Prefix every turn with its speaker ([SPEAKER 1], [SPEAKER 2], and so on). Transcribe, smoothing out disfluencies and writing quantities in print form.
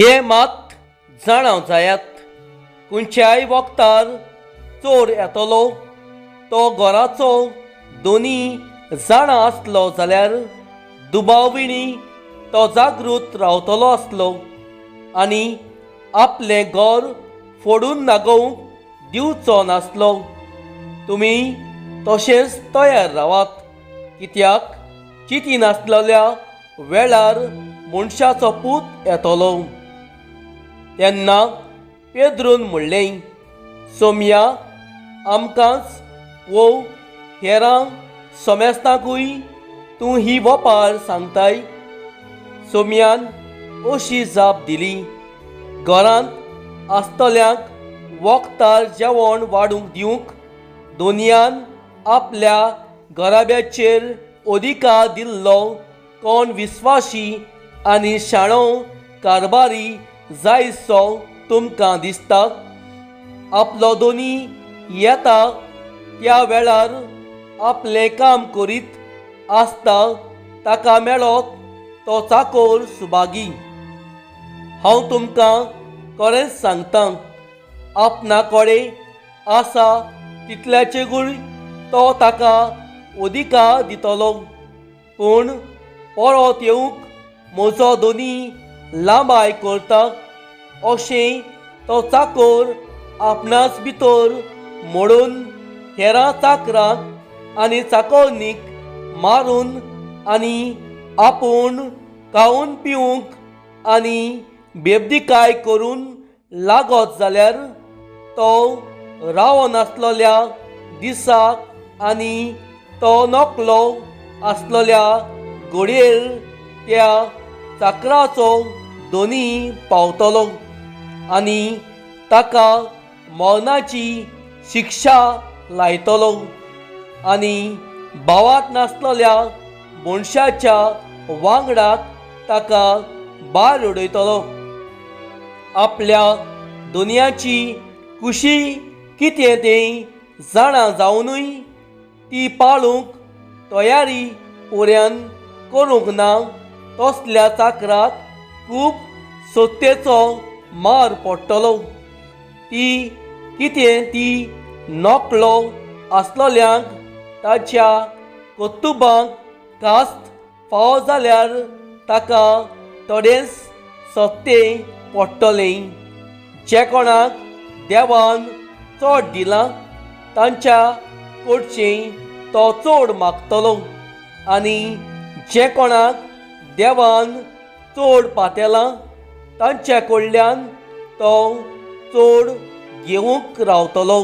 [SPEAKER 1] हें मात जाणा जायात, खंयच्याय वखदार चोर येतलो तो घराचो दोनी जाणा आसलो जाल्यार दुबाविणी तो जागृत रावतलो आसलो आनी आपलें घर फोडून नागोवंक दिवचो नासलो. तुमी तशेंच तयार रावात, कित्याक चिती नासलेल्या वेळार मनशाचो पूत येतलो. तेन्ना पेद्रून म्हणलें, सोमया, आमकांच वो हेरांक समेस्तांकूय तूं ही वपार सांगताय? सोमयान अशी जाप दिली, घरांत आसतल्यांक वखदार जेवण वाडूंक दिवंक दोनयान आपल्या घराब्याचेर अधिकार दिल्लो कोण विस्वाशी आनी शाणो कारभारी जायसो तुमकां दिसता? आपलो दोनी येता त्या वेळार आपलें काम करीत आसता ताका मेळत तो चाकोर सुभागी. हांव तुमकां खरेंच सांगतां, आपणा कडेन आसा तितल्याचेकूय तो ताका अधिकार दितलो. पूण परत येवंक म्हजो दोनी लांबाय करता अशें तो चाकोर आपणाच भितर मोडून हेरां चाकरांक आनी चाकोरनीक मारून आनी आपूण खावन पिवंक आनी बेबदीकाय करून लागत जाल्यार तो रावनासलेल्या दिसाक आनी तो नकलो आसलेल्या घडयेर त्या चाकराचो दोनी पावतलो आनी ताका मरणाची शिक्षा लायतलो आनी भावात नासलेल्या मनशाच्या वांगडाक ताका भायर उडयतलो. आपल्या दुनियाची खुशी कितें तें जाणा जावनूय ती पाळूंक तयारी पुऱ्यान करूंक ना तसल्या चाकराक खूब सत्तेचो मार पडटलो. ती कितें ती नकलो आसलेल्यांक ताच्या कर्तुबांक कास्त फावो जाल्यार ताका थोडेंच सत्तें पडटलें. जे कोणाक देवान चड दिलां तांच्या कडचें तो चड मागतलो आनी जे कोणाक देवान चड पातेलां तांच्या कडल्यान तो चड घेवंक रावतलो.